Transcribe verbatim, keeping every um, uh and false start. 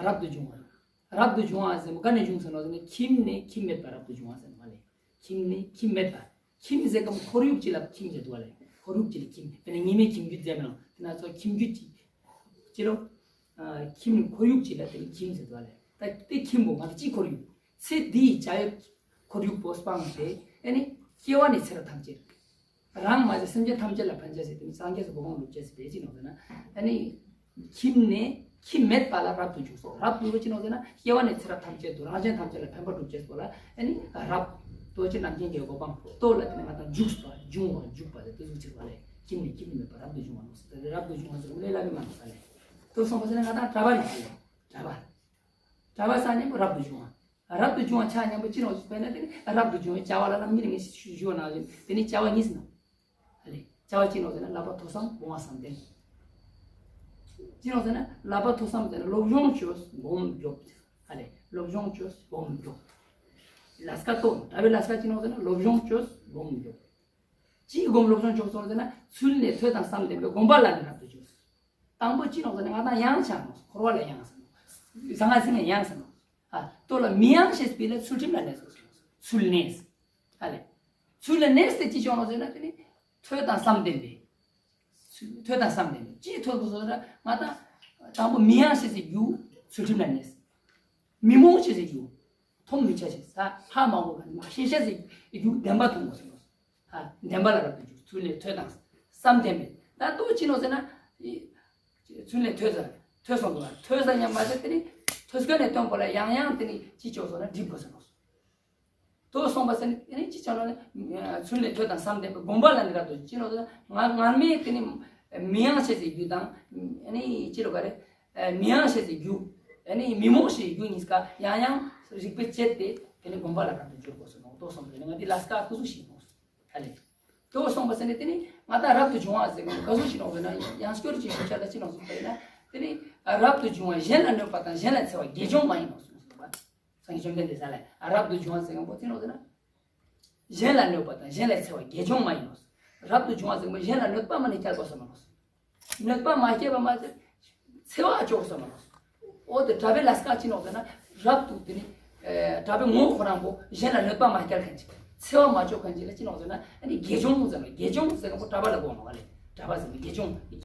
རབ་ཏུ་བྱུང་བ། རབ་ཏུ་བྱུང་བ་ཟེར་བ་ག་ནས་བྱུང་ཟེར་ན་ཟེར་ན། ཁྱིམ་ནས་ཁྱིམ་མེད་པ་རབ་ཏུ་བྱུང་བ་ཟེར་ནོ་ལེ། ཁྱིམ་ནས་ཁྱིམ་མེད་པ། ཁྱིམ་ཟེར་སྐབས་ཁོར་ཡུག་ཅིག་ལ་ཁྱིམ་ཟེར་འདུག་བ་ལེ། ཁོར་ཡུག་ཅིག་ལ་ཁྱིམ། དཔེར་ན་ཉི་མའི་ཁྱིམ་རྒྱུད་ཟེར་མི་ལ་དེ་ན་ཚོ་ཁྱིམ་རྒྱུད་ཅིག་ཅི་ལོ། ཨ། ཁྱིམ་ཁོར་ཡུག་ཅིག་ལ་དེ་ནི་ཁྱིམ་ཟེར་འདུག་བ་ལེ། ད་དེ་ཁྱིམ་པོ་ང་ཚོ་གཅིག་ཁོར་ཡུག་ཚེ་འདིའི་བྱ་བའི་ཁོར་ཡུག་པོ་སྤངས་ཏེ། ཨ་ནི་སྐྱེ་བ་ནས་ཚེ་རབས་ཐམས་ཅད། རང་མ་ཟད་སེམས་ཅན་ཐམས་ཅད་ལ་ཕན་ཆ་ཟེར་དེ་ནི་སངས་རྒྱས་སུ་གོ་འཕང་སྒྲུབ་ཆ་ཟེར་དེ་ཅི་ནོ་ཟེར་ན། ཨ་ནི་ཁྱིམ་ནས་ཁྱིམ་མེད་པ་ལ་རབ་ཏུ་འཇུག་སོ། རབ་ཏུ་ཅི་ནོ་ཟེར་ན་སྐྱེ་བ་ནས་ཚེ་རབས་ཐམས་ཅད་དུ་རང་གཞན་ཐམས་ཅད་ལ་ཕན་པ་སྒྲུབ་ཆ་སོ་ལ། ཨ་ནི་རབ་ཏུ་ཅི་རྣམ་མཁྱེན་གྱི་གོ་འཕང་ཏོ་ལ་དེ་ནི་ང་དང་འཇུག་སོ། འབྱུང་བ་འཇུག་པ་ཟེར་དེ་ཟུག་ཅིག་བ་ལེ། ཁྱིམ་ནས་ཁྱིམ་མེད་པ་རབ་ཏུ་བྱུང་བ་ནོ་ཟེར་དེ་རབ་ཏུ་བྱུང་བ་ཟེར་ལས་སླ་བའི་མ་ནོ་ལེ། ཏོ་སོང་པ་ཟེར་ན་ང་དང་གྲྭ་པ་ཡིན་པ་ལེ། གྲྭ་པ། གྲྭ་པ་ས་ཉམ་པོ་རབ་ཏུ་བྱུང་བ། རབ་ཏུ་བྱུང་བ་ཆ་མཉམ་པོ་ཅི་ནོ་ཟེར་ན་དེ་ནི་རབ་ཏུ་བྱུང་བའི་བྱ་བ་ལ་རྣམ་སྨིན་ངེས་ཞུ་ཞུ་བ་ན་དེ་ནི་བྱ་བ་གཉིས་ཟེར་ནོ། ཨ་ལེ། བྱ་བ་ཅི་ནོ་ཟེར་ན་བསླབ་པ་ཐོས་བསམ་སྒོམ་པ་བསམ་གཏན། ཅི་ནོ་ཟེར་ན་བསླབ་པ་ཐོས་བསམ་ཟེར་ན་སློབ་སྦྱོང་བཅོས་སྒོམ་སྒྲུབ། ཨ་ལེ། སློབ་སྦྱོང་བཅོས་སྒོམ་སྒྲུབ། ལས་ཀ་ཏོ་གྲྭ་པའི་ལས་ཀ་ཅི་ནོ་ཟེར་ན་སློབ་སྦྱོང་བཅོས་སྒོམ་སྒྲུབ། ཅིའི་སྒོམ་སློབ་སྦྱོང་བཅོས་སོང་ཟེར་ན་ཚུལ་ལས་ཐོས་དང་བསམ་ལྡན་པའི་སྒོམ་པ་ལ་ནི་རབ་ཏུ་བཅོས། དང་པོ་ཅི་ནོ་ཟེར་ན་ང་དང་ཡང་ཆ་ནོ། འཁོར་བ་ལས་ཡང་ཟེར་ནོ། ཟང་ངེ་ཟིང་ངེ་ཡང་ཟེར་ནོ། ཨ། ལྟོ་ལ་མི་གཡེང་ཞེས་པའི་ལས་ཚུལ་ཁྲིམས་ལ་གནས་སོ། ཚུལ་གནས། ཨ་ལེ། ཚུལ་ལ་གནས་ཏེ་ཅི་བྱུང་ནོ་ཟེར་ན་དེ་ནི་ཐོས་དང་བསམ་ལྡན་པས། ཚུལ་ཐོས་དང་བསམ་ལྡན་པས་ཅི་ཐོས་དགོས་སོ་ཟེར་ན་ང་དང་དང་པོ་མི་གཡེང་ཞེས་པའི་རྒྱུ་ཚུལ་ཁྲིམས་ལ་གནས། མི་རྨོངས་ཞེས་པའི་རྒྱུ་འཐོམ་མི་བྱ་ཞེས་ས་ཧ་མ་གོ་བ་ནི་མ་ཤེས་ཤེས་ཟེར་རྒྱུ་བདེན་པ་མཐོང་དགོས་སོ། ཨ། བདེན་པ་ལ་རབ་ཏུ་འཇུག་ཚུལ་ལས་ཐོས་དང་བསམ་ལྡན་པས། ད་ལྟོ་ཅི་ནོ་ཟེར་ན། ཚུལ་ལས་ཐོས་ས་ཐོས་སོང་དུ་བ་ཐོས་ས་ཉམས་མ་ཟེར་དེ་ནི་ཐོས་སྐལ་ནས་སྟོན་པ་ལ་ཡང་ཡང་དེ་ནི་ཅི་བཅོས་སོང་ན་འགྲིག་དགོས་ས་ནོ། ལྟོ་སོང་པ་ཟེར་ནི་དེ་ནི་ཅི་བཅོས་ནོ་ནི། ཚུལ་ལས་ཐོས་དང་བསམ་ལྡན་པས་སྒོམ་པ་ལ་ནི་རབ་ཏུ་ཅི་ནོ་ཟེར་ན་ང་ངར་མེད་དེ་ནི་མི་གཡེང་ཞེས་པའི་རྒྱུ་དང་། ཨ་ནི་ཅི་རུ་ག་རེ། མི་གཡེང་ཞེས་པའི་རྒྱུ། ཨ་ནི་མི་རྨོངས་ཞེས་པའི་རྒྱུ་གཉིས་ཀ་ཡང་ཡང་རིག་པས་དཔྱད་དེ་དེ་ནི་སྒོམ་པ་ལ་རབ་ཏུ་འཇུག་དགོས་སོ་ནོ། ལྟོ་སོང་པ་ཟེར་ནི་ང་འདི་ལས་ཀ་ཀུ་ཟུག་ཞིག་ནོ། ཨ་ལེ། ལྟོ་སོང་པ་ཟེར་ནི་དེ་ནི་ང་དང་རབ་ཏུ་བྱུང་བ་ཟེར་ག་ཟུག་ཅི་ནོ་ཟེར་ན་ཡང་སྐྱོར་གྱི་ཞུ་བྱ་ལ་ཅི་ནོ་ཟེར་ན་དེ་ནི་རབ་ཏུ་བྱུང་བ་གཞན་ལ་གནོད་པ་དང་གཞན་ལ་འཚེ་བ་དགེ་སྦྱོང་མ་ཡིན་ནོ་གསུངས་སོ། སངས་རྒྱས་བཅོམ་ལྡན་འདས་ས་ལ་རབ་ཏུ་བྱུང་བ་ཟེར་ག་པོ་ཅི་ནོ་ཟེར་ན། གཞན་ལ་གནོད་པ་དང་གཞན་ལ་འཚེ་བ་དགེ་སྦྱོང་མ་ཡིན་ནོ། རབ་ཏུ་བྱུང་བ་ཟེར་ག་པོ་གཞན་ལ་གནོད་པ་མ་ནི་བསྐྱལ་དགོས་ས་མ་ནོ། གནོད་པ་མ་བསྐྱལ་བ་མ་ཟད། འཚེ་བ་བཅོས་ས་མ་རོགས། འོ་དེ་གྲྭ་པའི་ལས་ཀ་ཅི་ནོག་ཟེར་ན། རབ་ཏུ་དེ་ནི། ཨེ། གྲྭ་པའི་ངོ་བོ་ཁོ་རང་པོ་གཞན་ལ་གནོད་པ་མ་བསྐྱལ་མཁན་ཅིག་འཚེ་བ་མ་བཅོས་མཁན་ཅིག་ལ་ཅི་ནོག་ཟེར་ན། ཨ་ནི་དགེ་སྦྱོང་ཟེར་ན་དགེ་སྦྱོང་ཟེར་མཁན་པོ་གྲྭ་པ་ལ་གོ་ནོག་ལེ། གྲྭ་པ་ཟེར་ན་དགེ་སྦྱོང་།